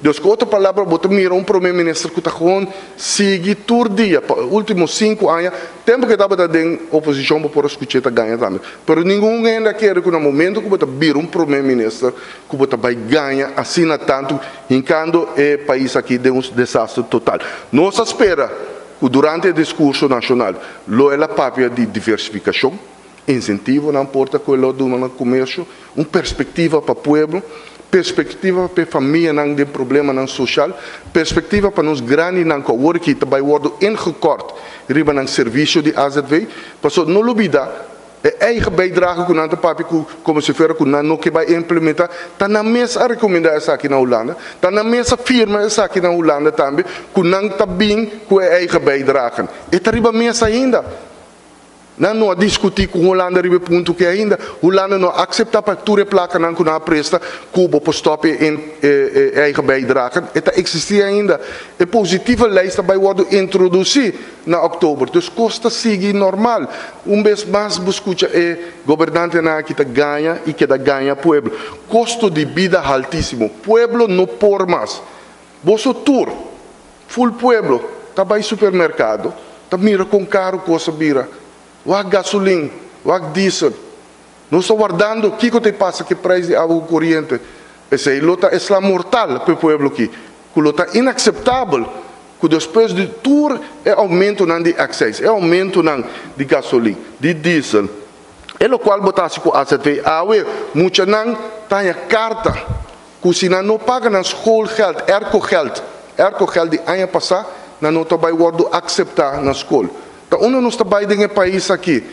Dus ku otro palabra, bo ta mira un promé minister ku ta gewoon sigui tur dia pa último 5 aña, tempu ku e tabata den oposishon bo por a skuch'é ta gaña tambe. Pero ningun hende a kere ku na momento ku bo ta bira un promé minister, ku bo ta bai gaña asina tantu, hinkando e pais aki den un desaster total. Nos a spera ku durante e diskurso nashonal lo el a papia di diversifikashon, insentivonan por ta ku lo duna na komersio, un perspektiva pa pueblo, perspektiva pa famianan den problemanan sosial, perspektiva pa nos grandinan ku awor aki ta bai wòrdu ingekort riba nan servisio di AZV, paso no lubidá e eigen bijdrage ku nan ta papia ku komo si fuera ku nan no ke bai implementá, ta nan mes a rekomendá esaki na Hulanda, ta nan mes a firma esaki na Hulanda tambe, ku nan ta bin ku e eigen bijdrage. E ta riba mesa ainda. Nan no a diskutí ku Hulanda riba e punto ku ainda. Hulanda no a aseptá pa tur e plakanan ku nan a presta ku bo por stòp e eigen bijdrage. E ta eksistí ainda. E positieve lijst ta bai wòrdu introdusí na òktober. Dus kos ta sigui normal. Un bes mas bo skucha e gobernantenan aki ta gaña i keda gaña pueblo. Kosto di bida altísimo. Pueblo no por mas. Boso tur, full pueblo, ta bai supermerkado, ta mira kon karu kos a bira. Wak gasolin, wak diesel. Nos ta wardando kiko ta pasa ku preis di awa koriente. Esei lo ta esla mortal pa e pueblo aki. Ku lo ta inakseptabel ku despues di tur e oumentonan di accijns, e oumentonan di gasolin, di diesel, e lokual bo ta hasi ku AZV awe, muchanan ta haña karta ku si nan no paga nan schoolgeld, airco-geld, airco-geld di aña pasá, nan no ta bai wòrdu aseptá na skol. Ta unda nos ta bai den e pais aki,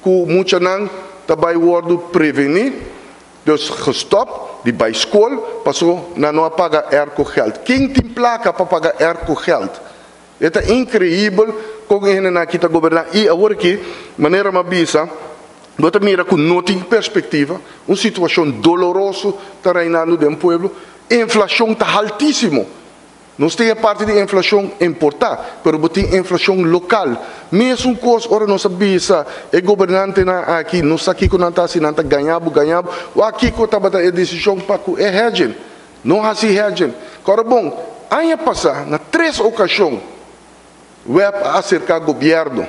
ku muchanan ta bai wòrdu prevení, dus gestop di bai skol, paso nan no a paga airco-geld. Ken tin plaka pa paga airco-geld? Ta inkreibel kon e hendenan aki ta goberná. I awor aki, manera m'a bisa, bo ta mira ku no tin perspektiva, un situashon doloroso ta reinando den pueblo, inflashon ta altísimo. Nos tin parti di inflashon importá, pero bo tin inflashon lokal. Mesun kos ora nos a bisa e gobernantenan aki, no sa kiko nan ta hasi, nan ta gaña bo, gaña bo. Wak kiko tabata e desishon pa ku e hedging. No hasi hedging. Awor bon, aña pasá, na tres okashon, WEB a aserká gobièrnu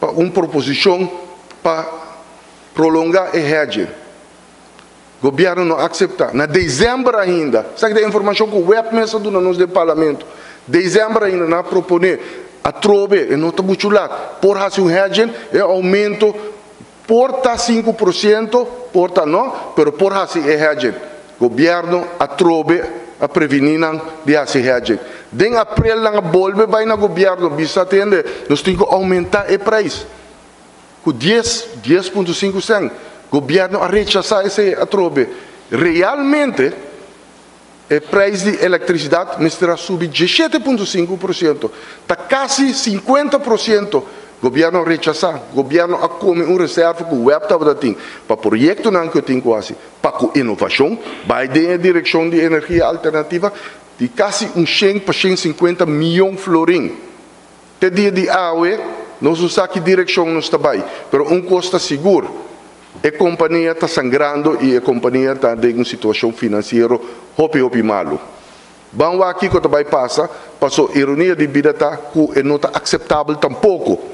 pa un proposishon pa prolongá e hedging. Gobièrnu no a aseptá. Na desèmber ainda, sabe e informashon ku WEB mes a duna nos den parlamento? Desèmber ainda nan a proponé atrobe, e no ta muchu lat, por hasi un hedging, e oumento por ta 5%, por ta no, pero por hasi e hedging. Gobièrnu atrobe a prevení nan di hasi hedging. Den aprel nan a bolbe bai na gobièrnu, bisa tende, nos tin ku oumentá e preis. Ku 10, 10,5 sènt. Gobièrnu a rechasá esei atrobe. Realmente, e preis di elektrisidat mester a subi 17,5%. Ta kasi 50%. Gobièrnu a rechasá. Gobièrnu a kome un reserva ku WEB tabatin pa proyektonan ku tin ku hasi, pa ku inovashon, bai den direkshon di energia alternativa di kasi un 100 pa 150 mion florin. Te dia di awe, nos no sa ki direkshon nos ta bai, pero un kos ta sigur, e kompania ta sangrando i e kompania ta den un situashon finansiero hopi hopi malu. Ban wak kiko ta bai pasa, paso ironia di bida ta ku e no ta aseptabel tampoko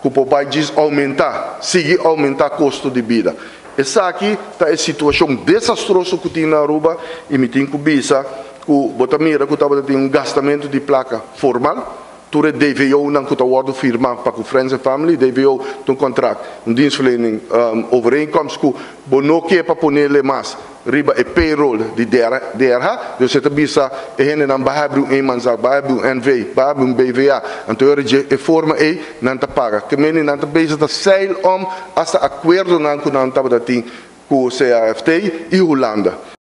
ku por bai djis oumentá, sigui oumentá kosto di bida. Esaki ta e situashon desastroso ku tin na Aruba i mi tin ku bisa ku bo ta mira ku tabatin un gastamentu di plaka formal, tur e DVO nan ku ta wòrdu firmá pa ku Friends and Family, DVO ta un kontrakt, un dienstverlening overeenkomst ku bo no ke pa ponele mas riba e payroll di DRH, dus e ta bisa e hendenan bai habri un eenmanszaak, bai habri un NV, bai habri un BVA, anto e forma ei nan ta paga. Ke meni nan ta bezig ta seil om hasta akuerdonan ku nan tabata tin ku CAFT i Hulanda.